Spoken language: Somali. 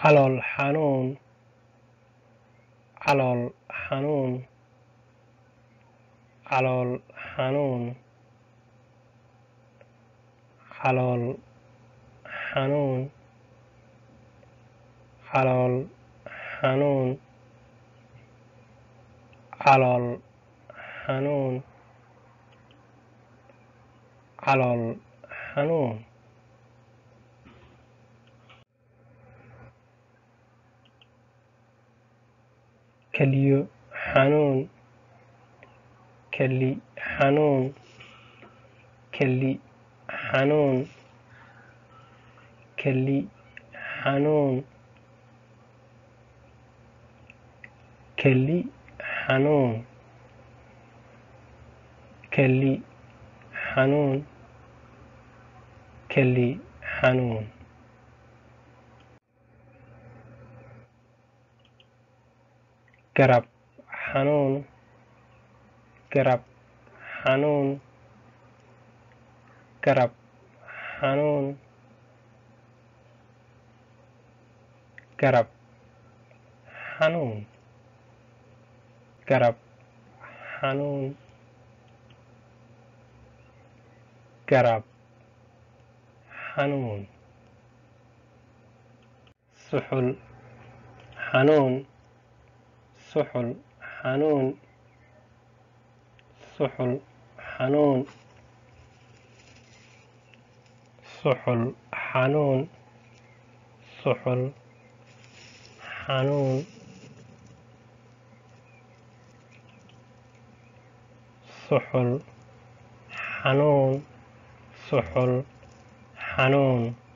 Calool xanuun, calool xanuun, calool xanuun, calool xanuun, calool xanuun, calool xanuun, calool xanuun. Kelyo xanuun, keli xanuun, keli xanuun, keli xanuun, keli xanuun, keli xanuun, keli xanuun. Garab xanuun, garab xanuun, garab xanuun, garab xanuun, garab xanuun, garab xanuun. Suxul xanuun, suxul xanuun, suxul xanuun, suxul xanuun, suxul xanuun, suxul xanuun, suxul xanuun.